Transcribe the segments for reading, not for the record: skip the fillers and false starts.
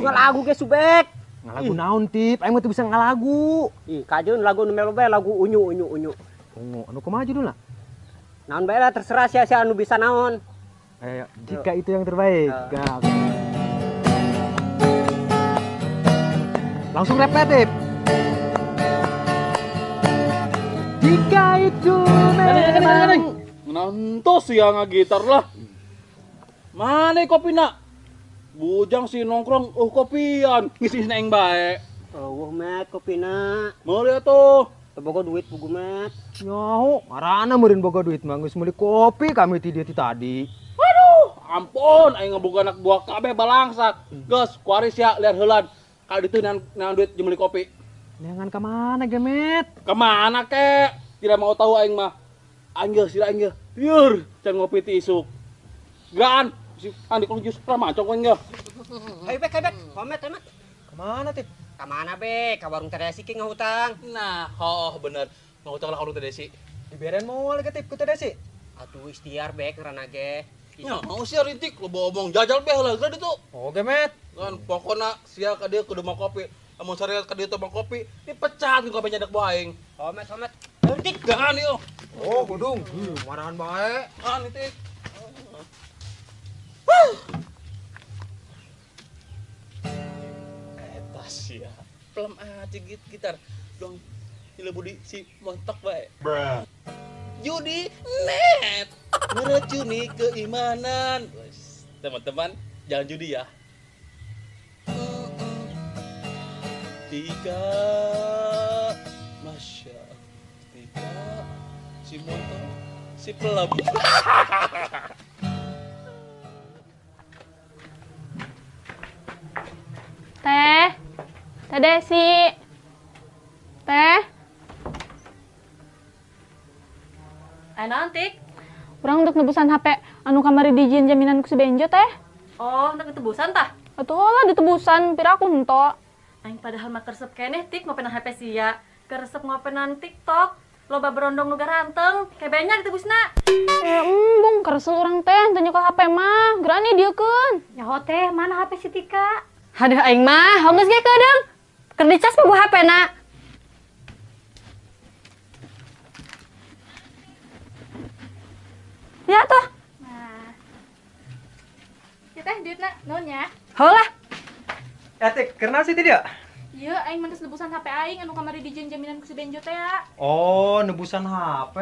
Atuh ngalagu ge Subek. Ngalagu naon Tip? Aing mah teu bisa ngalagu. Ih, kajeun lagu nu melo bae lagu unyu unyu unyu. Ungu, anu kumaha judulna? Naon bae lah terserah sia-sia anu bisa naon. Ayo, jika itu yang terbaik. Nah, langsung rap Tip. Jika itu memang nantos ya ngagitar lah. Mana kopi nak? Bujang sih nongkrong, kopian ngisi aing bae. Eueuh met kopina. Meuli atuh. Teu boga duit bugu met. Nyaho, marana meureun boga duit mah geus meuli kopi kami ti dieu ti tadi. Aduh, ampun aing ngaboga anak buah kabeh balangsak. Geus, kuari sia liar heulan. Ka ditu neangan duit jeung meuli kopi. Neangan ka mana ge met? Ka mana kek? Tidak mau tahu aing mah. Aing geus sila aing ge. Lieur, can ngopi ti isuk. Gaan, si Andi kalau jus ramacong aing ge. Hayu bek, hayu bek. Komet, komet. Kemana Tip? Ka mana be? Ka warung Teh Desi ke ngahutang. Nah, oh bener. Ngahutang lah ka warung Teh Desi. Diberen moal ge Tip ku Teh Desi. Atuh istiar bek ngaranna ge. Nya, mau sia rintik lo omong jajal beh lah geura ditu. Oke, Met. Kan pokona sia ka dieu kudu mau kopi. Lamun sare ka dieu teh mau kopi, dipecat ku kabeh nyadak buah aing. Komet, komet. Rintik gaan ieu. Oh, gudung. Marahan bae. Ah, rintik. Eta sia. Pelem aja gitar dong. Gila budi si montok bae. Judi net meracuni keimanan. Teman-teman, jangan judi ya. Tiga, Masya Allah. Tiga, si montok, si pelem. Teh, Teh Desi, Teh. Ayo naon, Tik? Urang untuk nebusan HP anu kamari dijieun jaminan ku si Benjo teh. Oh, untuk ditebusan tah? Atuh lah ditebusan, pira aku henteu. Aing padahal mah keresep keneh Tik ngopenan HP sia. Keresep ngopenan TikTok, loba berondong nu garanteng, kebenya ditebusna. Embung keresel urang teh teu nyekel HP mah, gerani dieukeun. Nyaho teh, mana HP si Tika? Aduh aing mah, geus ge keudeung. Keur dicas mah HP na. Ya tuh. Nah. Ya teh duitna naon nya? Heulah. Tik, kenal sih tidak? Iya, aing mah nebusan HP aing anu kamari dijieun jaminan ku si Benjo teh ya. Oh, nebusan HP.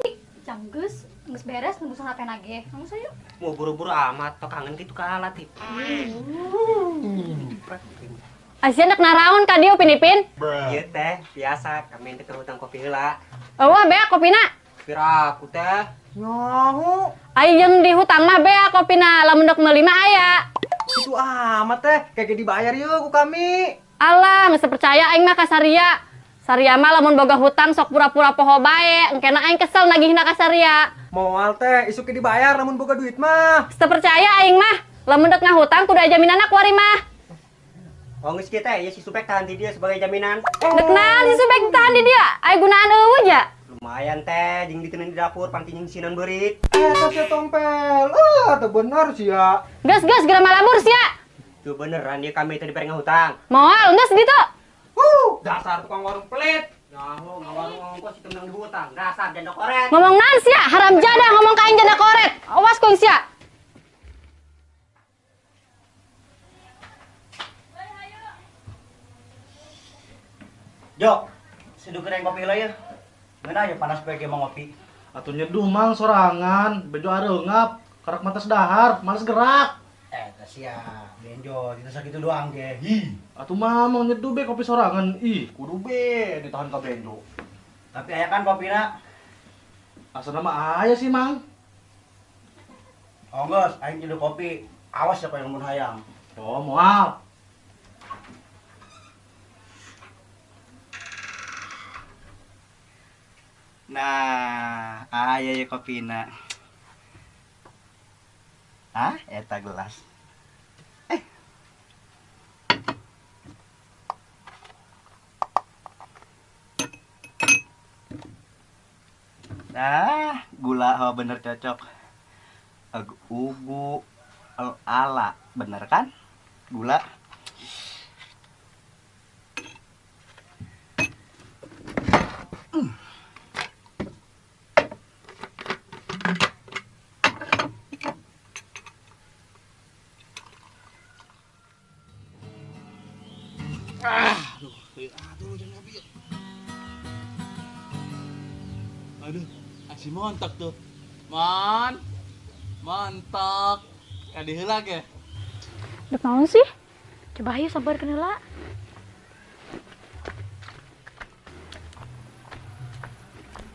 Tik, canggeus, geus beres nebusan HP na ge. Kamu sayu. Mau buru-buru amat, tok kangen kitu kalah Tip. Asia nak naraon ka dieu Upin Ipin? Ieu teh biasa kami teh hutang kopi heula. Eueuh beak kopina. Pira aku teh. Nyaho. Ai jeung di hutang mah beak kopina, lamun dek meuli mah aya. Itu amat teh, kayak dibayar yeuh ku kami. Alah, geus percaya aing mah ka Saria. Saria mah lamun boga hutang sok pura-pura poho bae, engkena aing kesel nagihna ka Saria. Moal teh, isuk ge dibayar lamun boga duit mah. Geus percaya aing mah, lamun dek ngahutang kudu aya jaminanna kuari mah. Oh geus kieu teh, ieu si Subek tahan di dia sebagai jaminan. Dek naon si Subek tahan di dia? Aya gunaan eueuh ja. Lumayan teh, jeung diteundeun di dapur pangti nyingsinan beurit. Eta sia tompel. Ah, teu bener sia. Geus geus geura malabur sia. Tuh beneran dia kami teh dibere ngahutang. Moal geus ditu. Dasar tukang warung pelit. Nyaho ngawarung ongkos itu menang dihutang. Dasar janda koret. Ngomong naon sia? Haram jadah ngomong ka aing janda koret. Awas ku sia. Jo, seduh aing kopi heula ya. Ngeunah ya panas bae ge mau ngopi. Atuh nyeduh mang sorangan, Benjo areungap, karak mata sedahar, males gerak. Eta sia, Benjo, dina sakitu doang ge. Hi. Atuh mah mau nyeduh be kopi sorangan, ih, kudu be ditahan ka Benjo. Tapi aya kan kopina. Asana mah aya sih, Mang. Oh geus, aing nyeduh kopi. Awas siapa yang mun hayang. Oh, moal. Nah, aya ye kopina. Ah, eta gelas. Nah, gula oh bener cocok. Ugu ala, bener kan? Gula. Aduh, jangan ngopi. Aduh, si montok tuh. Mon. Montok. Kadi heula ge. Dek naon sih? Coba ayo sampeurkeun heula.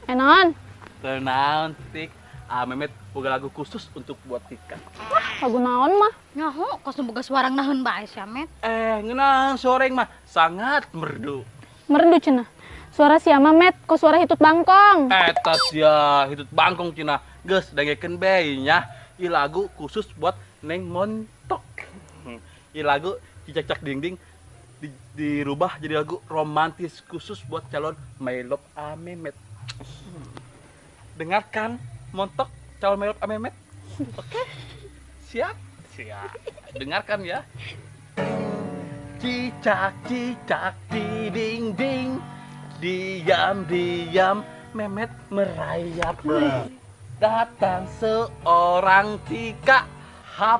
Enon. Tenang, Tik. Ah, Memet boga lagu khusus untuk buat Tika. Wah, lagu naon mah? Nyaho, kos nu boga suara naheun bae sia, Met. Ngeunah soreng mah sangat merdu. Merdu cenah. Suara sia mah, Met, kok suara hitut bangkong. Eta sia hitut bangkong cenah. Geus dengekeun bae nya. Ieu lagu khusus buat Neng Montok. Ieu lagu Cicak-cak dingding dirubah jadi lagu romantis khusus buat calon my love Amemet. Dengarkan Montok calon my love Amemet. Oke. Siap? Siap. Dengarkan ya. Cicak-cicak di dinding, diam-diam Memet merayap. Datang seorang Tika, hap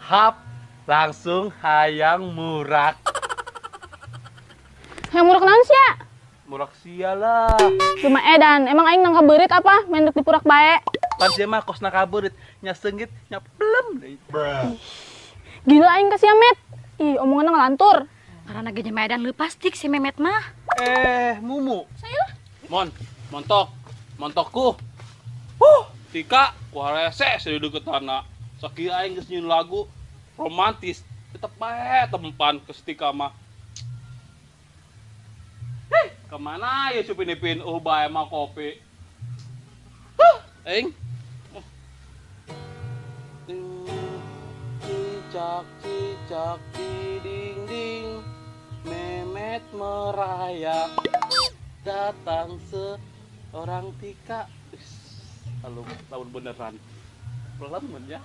hap langsung hayang murak. Hayang murak naon sia? Murak sia lah. Cuma edan, emang aing nangka beurit apa? Mendek dipurak bae. Pan sia mah kos nangka beurit, nya seungit, nya belem deui. Gila aing ka sia, Met. Ih, omonganna ngelantur. Karena ge nya edan leupas tik si Memet mah. Mumu. Saya lah. Mon, montok, montokku. Tika, ku harese seudeut tanah. Sakieu aing geus nyieun lagu romantis, tetep bae tempan ke Tika mah. Heh, kemana ya Supin Ipin? Oh, bae mah kopi. Aing. Cicak-cicak di dinding, Memet merayap. Datang seorang Tika. Lalu lawan beneran. Belum ya.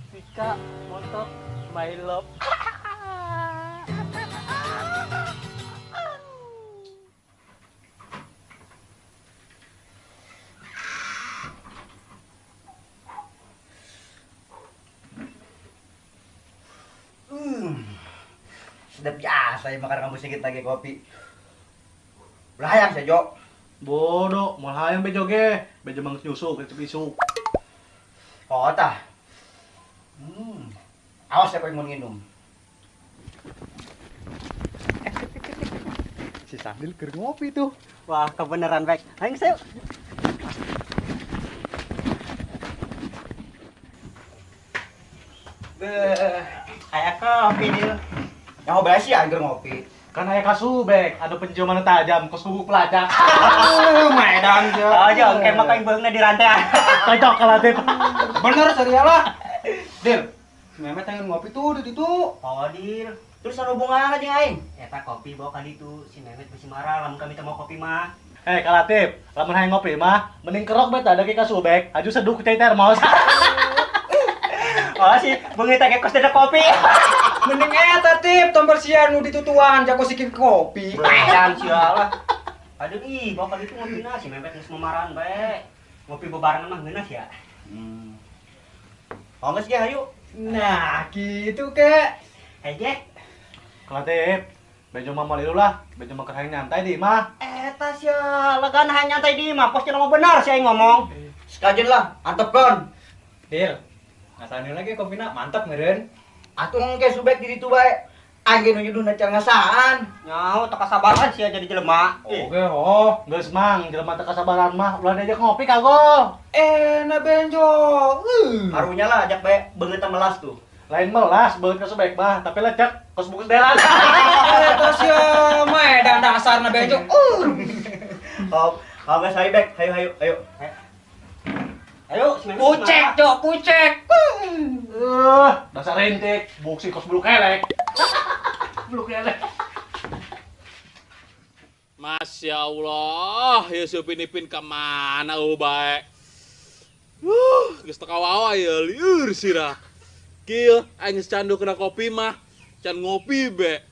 Tika, montok, my love. Sedap biasa ya makan kamu sedikit lagi kopi. Ulah hayang saya, Jo. Bodoh, mau hayang bejo ge. Bejo mang nyusuk, kecep isuk. Oh, tah. Awas ya yang mau nginum. Si Sandil keur ngopi tuh. Wah, kebenaran baik. Ayo saya. Beuh, aya kopi deal. Yang ngopi sih agar ngopi. Kan aya kasubek, ada penciuman tajam, kos kuku pelacak. Medan je. Oh, jo, kayak makan beungna di rantai. Cocok kalau teh. Bener serius lah. Dil, si Memet pengen ngopi tuh di situ. Oh, Dil. Terus ada hubungan jeung aing? Eta kopi bawa ka ditu, si Memet masih marah lamun kami teu mau kopi mah. Kalatip, lamun hayang ngopi mah mending kerok beta ada ke kasubek, aju seduh ku cai termos. Oh, si beungeut teh kos ada kopi. Mending eta tip tombol sia nu ditutuan jago sikit kopi. Edan sia lah. Aduh ih, bawa ka ditu ngopina si Memet geus mamaran bae. Ngopi bebarengan mah ngeunah ya. Oh, geus ge hayu. Nah, gitu kek. Hayu ge. Kalatip, bejo mah moal lah, bejo mah keur hayang nyantai di imah. Eta sia, legan hayang nyantai di imah, pos cenah mah benar sia aing ngomong. Sekajen lah, antepkeun. Dil, ngasanin lagi kopina, mantap meureun. Atuh engke subek di ditu bae. Aing ge nu nyuduhna can ngasaan. Nyaho teu kasabaran sia jadi jelema. Oke, oh, geus mang, jelema teu kasabaran mah ulah diajak ngopi kagok. Na benjo. Harunya lah ajak bae beungeut melas tuh. Lain melas beungeut ka subek mah, tapi lecek kos bungkus delan. Eta sia mah edan dasarna benjo. Oh, geus hayu bek, hayu hayu ayo. Ayo, si Memet. Pucek, Jo, pucek. Dasar rintik, buksi kos bulu kelek. Bulu kelek. Masya Allah, ya Supin Ipin kemana bae? Geus teu kawawa ya lieur sirah. Kieu aing geus candu kena kopi mah. Can ngopi be.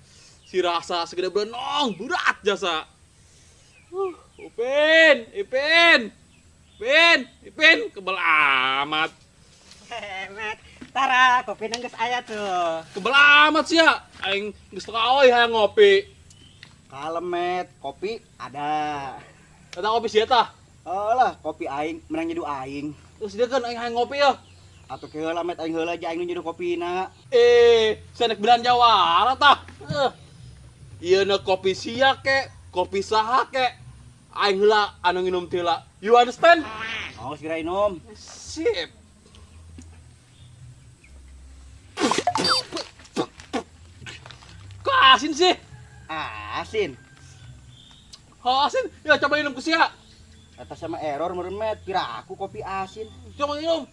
Si rasa segede berenong, berat jasa. Upin, Ipin. Pin, Ipin, kebel amat. Met, tara kopi geus aya tuh. Kebel amat sih ya, aing geus teu kaoy hayang ngopi. Kalem, Met, kopi ada. Eta kopi sia tah? Oh lah, kopi aing menang nyeduh aing. Terus dia kan aing hayang ngopi ya. Atuh ke heula Met, aing heula aja aing nu nyeduh kopina. Sia nek belanja jawara tah. Ieu na kopi sia ke, kopi saha ke. Aing heula anu nginum teh heula. You understand? Oh, segera minum. Sip. Kok asin sih? Asin. Oh, asin. Ya coba minum ke sia. Atas sama error meureun Met, kira aku kopi asin. Coba minum.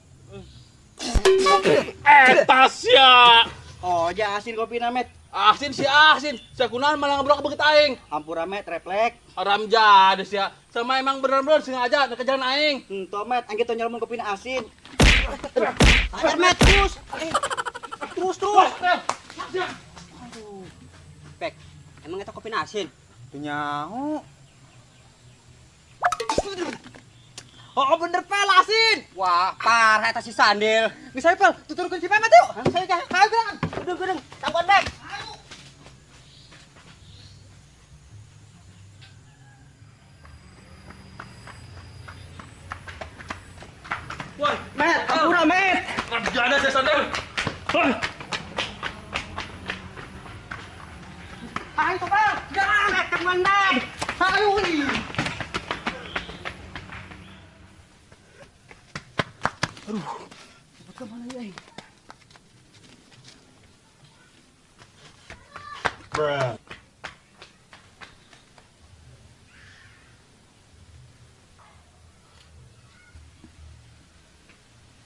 Eta sia. Oh, ja asin kopina Met. Asin si asin. Sia kunaon malah ngebrok begitu aing. Hampura Met, refleks. Haram jadi sia. Sama emang bener-bener sengaja ke jalan aing. Henteu Met, aing teh nyalamun kopina asin. Ajar Met, terus. Terus terus. Aduh. Pek, emang eta kopina asin? Teu nyaho. Oh, bener Pel asin. Wah, parah eta si Sandil. Geus hayu Pel, tuturkeun si Memet yuk. Hayu gerak. Gedung-gedung, tangguan bek. Woi, Met, hampura Met. Ada si Sandil. Ayo tuh Pel, gerak, tangguan bek. Hayu. Aduh, cepet ke mana ya? Bruh.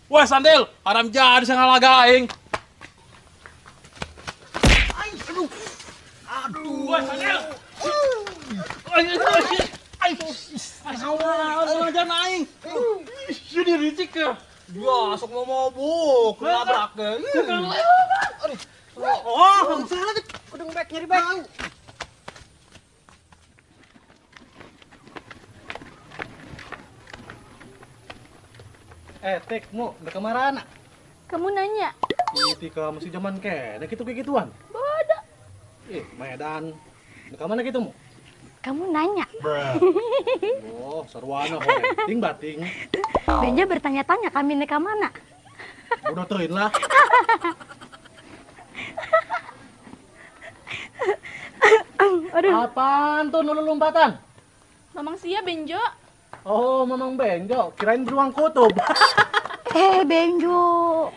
Wah, Sandil, haram jadi saya ngalaga aing. Aduh. Aduh. Wah, Sandil. Ay, ay, aing. Jadi licik ya. Dia sok mau mabuk, nabrak deh. Aduh. Oh, salah tuh. Kudung bek nyari bek. Tek, mu, udah kemana? Kamu nanya. Ih, Tika, masih zaman kene gitu kayak gituan. Bodoh. Ih, Medan. Udah kemana gitu, mu? Kamu nanya. Oh, sarwana horeng bating. Benja bertanya-tanya kami nek mana? Udah terin lah. Aduh. Apaan tuh nulu lompatan? Mamang sia Benjo. Oh, Mamang Benjo, kirain beruang kutub. Benjo.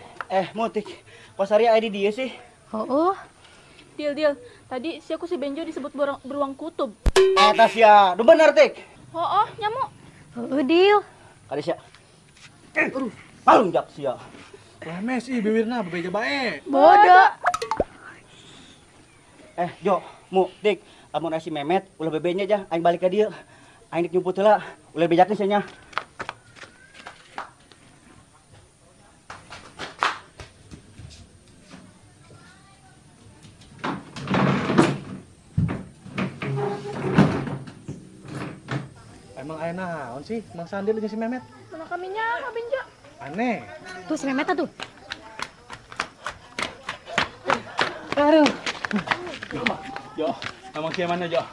Motik, kok sari aya di dieu sih? Oh. Dil, Dil. Tadi si aku si Benjo disebut beruang kutub. Eta sia, nu bener Tik. Oh, nyamuk. Oh, Dil. Kali sia. Aduh, palungjak sia. Lemes ih bibirna bebeja bae. Bodoh. Jo, mu, Dik, amun si Memet ulah bebenya aja aing balik ka dieu. Aing dik nyumput heula, ulah bejakeun sia nya. Emang aya naon sih Mang Sandil jeung si Memet? Mana kami nyaho Benjo. Aneh. Tuh si Memet tuh. Aduh. Jo, emang sia mana, Jo?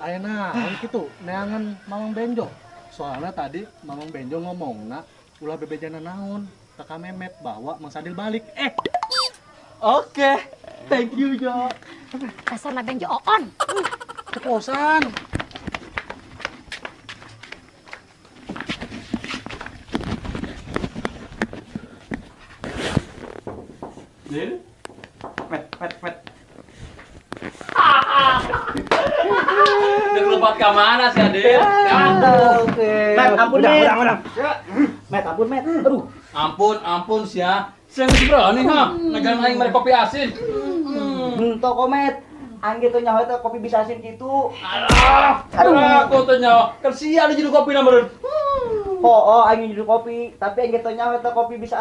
Aya naon kitu neangan Mamang Benjo. Soalnya tadi Mamang Benjo ngomongna ulah bebejana naon ka Memet bahwa Mang Sandil balik. Oke. Thank you, Jo. Dasarna Benjo oon. Keposan. Dil? Pet, pet, pet. Udah lompat ke mana sih, Adil? Oke. Met, ampun, Met. Met, ampun, Met. Aduh. Ampun, ampun sih ya. Saya nggak berani, ha. Ngajarin aing mere kopi asin. Henteu kok, Met. Aing gitu nyaho eta kopi bisa asin gitu. Alah, aduh, aku tuh nyaho. Kan sia di kopi na meureun. Oh, aing nyeduh kopi, tapi aing gitu nyaho eta kopi bisa